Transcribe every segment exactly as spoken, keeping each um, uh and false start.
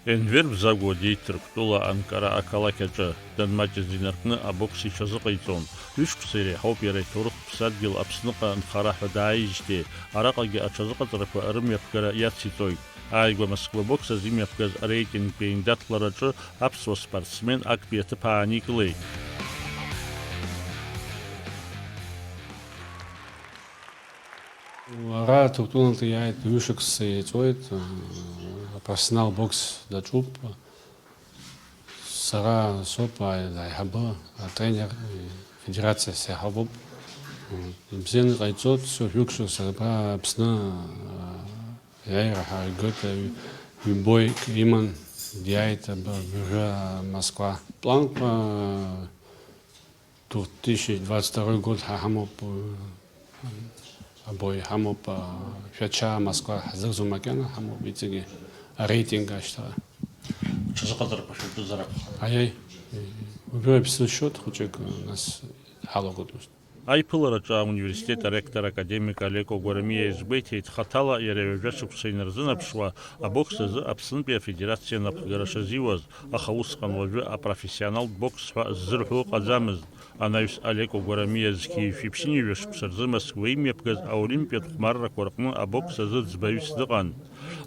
Енвер Бзагәуа диит Ҭырқәтәыла Анкара ақалақь аҿы. Данмаҷыз инаркны абокс иҽазыҟаиҵон. Ҩышықәса иреиҳауп иара иҭоурыхтә ԥсадгьыл Аԥсныҟа нхара ҳәа дааижьҭеи, араҟагьы аҽазыҟаҵарақәа рымҩаԥгара иациҵоит. Ааигәа Москва бокс азы имҩаԥгаз ареитингтәи аиндаҭлараҿы аԥсуа спортсмен актәи аҭыԥ ааникылеит. Ара Ҭырқәтәылантәи иааит, ҩышықәса иҵуеит, апрофессионал бокс даҿуп. Сара соуп аи-, аиҳабы, атренер, афедерациа саиҳабуп. Ибзианы иҟаиҵоит, сшәықәшәо сара абра Аԥсны, а, иааира ҳаргоит, аҩ-, ҩбоик иман, диааит аб-, абыржәы Москва. Планқәа две тысячи двадцать второй год ҳа-, ҳамоуп, э, обои ҳамоуп, а, Шәача, Москва ҳзырӡом макьана, ҳамоуп иҵегьы ареитинг ашьҭахьҟа. Ҽазыҟаҵарақәа шәыртәызар акәхап. Аиеи, уажәы аԥсы шьоит хәыҷык, нас ҳалагоит ус. Аиԥылараҿы ауниверситет аректор академик Алеко Гәарамиа иазгәеиҭеит, хаҭала иара ҩажәа шықәса инарзынаԥшуа, абокс азы Аԥснытәи афедерациа напхгара шазиуаз, аха усҟан уажәы апрофессионалтә бокс ҳәа ззырҳәо ыҟаӡамызт. Анаҩс Алеко Гәарамиа зқьи жәшәи ԥшьынҩажәа шықәса рзы Москва имҩаԥгаз аолимпиатә хәмаррақәа рҟны абокс азы ӡбаҩыс дыҟан.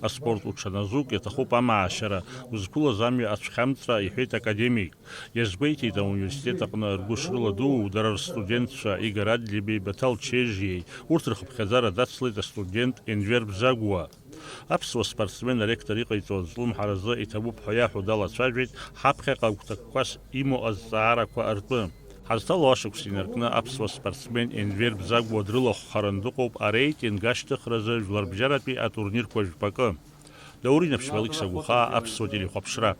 Аспорт уҽаназук иаҭахуп амаашьара, узқәылаз амҩа ацәхьамҵра, иҳәеит академик. Иазгәеиҭеит ауниверситет аҟны ргәы шрыладуу дара рстудентцәа Игор Адлеиби, Баҭал Чежиеи, урҭ рхыԥхьаӡара дацлеит астудент Енвер Бзагәуа. Аԥсуа спортсмен аректор иҟаиҵо азҿлымҳаразы иҭабуп ҳәа иаҳәо далацәажәеит ҳаԥхьаҟа агәҭакқәас имоу азҵаарақәа ртәы. Ҳазҭало ашықәс инаркны аԥсуа спортсмен Енвер Бзагәуа дрылахәхаран дыҟоуп ареитинг ашьҭыхразы жәларбжьаратәи атурнирқәа жәпакы. Даур Инаԥшьба, Алықьса Гәыхаа, Аԥсуа телехәаԥшра.